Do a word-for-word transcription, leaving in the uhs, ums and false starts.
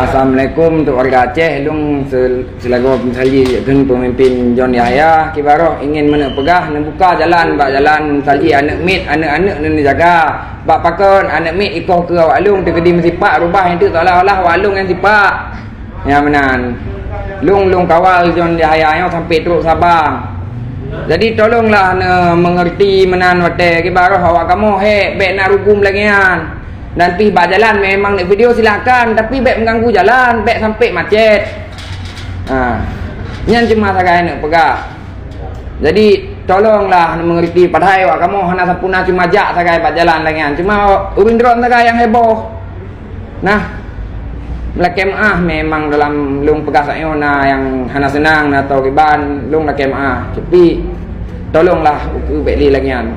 Assalamualaikum untuk warga Aceh. Lôn se-, selagoe Salji Jeuet Kheun, pemimpin John Yahya. Kiban roh ingin meuneuk peugah, neubuka jalan bak jalan Salji aneuk miet, aneuk-aneuk neujaga. Bak pakon aneuk miet ikoh keu awak lôn teukeudi meusipak, rubah nyang teuk seolah-olah awak lôn nyang sipak. Nyang meunan. Lôn, lôn kawal John Yahya nyoe sampai trok Sabang. Jadi tolonglah neumengerti meunan watée kiban roh awak kamoe hék, bék na rugum lagée nyan. Dan pih bak jalan memang neuk video silakan, tapi bék mengganggu jalan, bék sampai macet. Ha. Nyan cuma sagai neuk peugah. Jadi tolonglah neumengerti, padahai awak kamoe hana sapeue na, cuma jak sagai bak jalan lagée nyan. Cuma ureuëng droen sagai nyang heboh. Nah, lakée meuáh memang dalam lôn peugah sayoe na nyang hana seunang na atau kiban, lôn lakée meuáh. Tapi tolonglah ukeue bék lé lagée nyan.